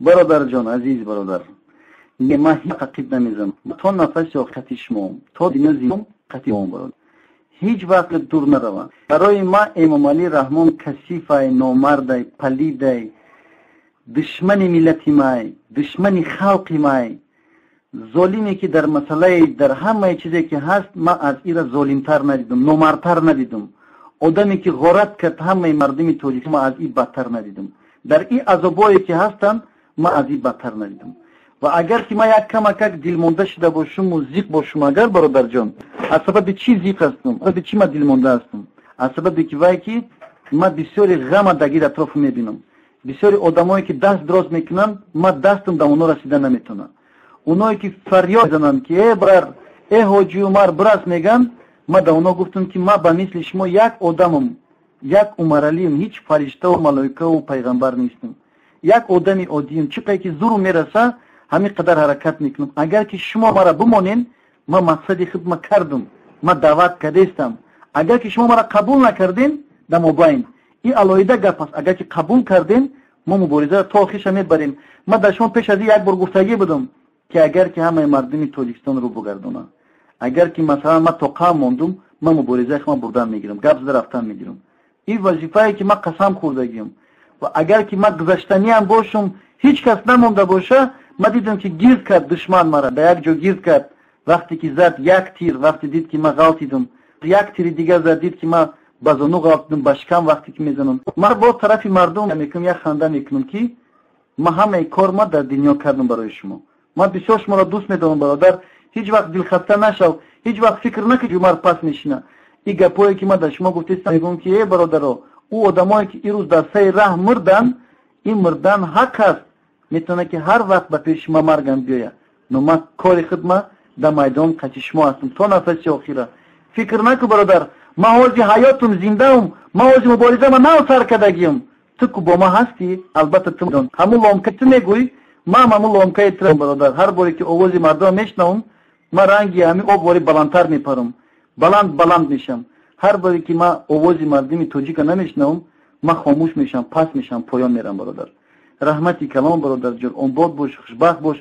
Бародарҷон, азиз бародар, не, ман ҳеҷ қақиб намезанам. То нафаси охирати шумоам, то дунё зиндам қати шумоам, бародар. Ҳеҷ вақт дур наравам. Барои ман Эмомалӣ Раҳмон касифай, номардай, палидай, душмани миллати май, душмани халқи май, золиме ки дар масъалаи дар ҳамаи чизе ки ҳаст, ман аз ира золимтар надидум, номардтар надидум. Одаме ки ғорат кард ҳамаи мардуми тоҷик, ман аз и бадтар надидум. Дар и азобое ки ҳастанд, ман аз и бадтар надидум. Ва агар ки ман як камакак дилмонда шуда бошуму зиқ бошум, агар, бародарҷон, аз сабаби чӣ зиқ ҳастам, сабаби чӣ ман дилмонда ҳастам? Аз сабаби ки вай ки ман бисёри ғама дар гирд атрофу мебинам, бисёри одамое ки даст дроз мекунанд, ман дастам ба оно расида наметавонам. Оное ки фарёд мезананд ки э бар, э ҳоҷи Умар, бирас мегӯянд, ман ба оно гуфтам ки ман ба мисли шумо як одамам, як Умаралиам, ҳеҷ фариштаву малоикаву пайғамбар нестам, як одами оддиам. Чӣ қадр ки зурм мераса, ҳамин қадар ҳаракат мекунам. Агар ки шумо мара бимонен, ман мақсади худ ма кардам, ман даъват кардестам. Агар ки шумо мара қабул накарден, дар мобайн ин алоҳида гап аст. Агар ки қабул карден, мо муборизаро то охирша мебарем. Ман дар шумо пеш аз ин як бор гуфтагӣ будам ки агар ки ҳамаи мардуми Тоҷикистон рӯ бугардонанд, агар ки масалан ман то қавм мондум, ман муборизаи худ бурдан мегирам, гап зада рафтан мегирам. Ин вазифае ки ман қасам хӯрдагиам. Ва агар ки ман гузаштаниам бошум, ҳеҷ кас намонда боша. Ман дидам ки гирд кард душман мара, ба як ҷо гирд кард. Вақте ки зад як тир, вақте дид ки ман ғалтидум, як тири дигар зад, дид ки ман ба зону ғалтидум, ба шикам вақте ки мезанам, ман бо тарафи мардум мекунам, як ханда мекунам ки ман ҳамаи кор ма дар дунё кардам барои шумо. Ман бисёр шуморо дӯст медорам, бародар. Ҳеҷ вақт дилхаста нашав, ҳеҷ вақт фикр накун, Умар пас мешина. Ин гапое ки ман дар шумо гуфтестам, мегӯям ки э бародаро, ӯ одамое ки ирӯз дар сари раҳ мурданд, ин мурдан ҳақ аст, метавонад ки ҳар вақт ба пеши шумо маргам биёяд, но ман кори худ ма дар майдон қати шумо ҳастам то нафаси охира. Фикр накун, бародар, ман ҳози ҳаётум, зиндаум, ман ҳози муборизама нав сар кардагиам. Ту ку бо ман ҳастӣ, албатта, ту ҳамун ломка ту мегӯӣ, ман ҳамун ломкаи ту, бародар. Ҳар боре ки овози мардум мешнавам, ман ранги ҳамин об вори баландтар мепарам, баланд баланд мешам. Ҳар боре ки ман овози мардуми тоҷика намешнавам, ман хомӯш мешам, паст мешам, поён мерам, бародар. Раҳмати калом, бародарҷон, обод бош, хушбахт бош.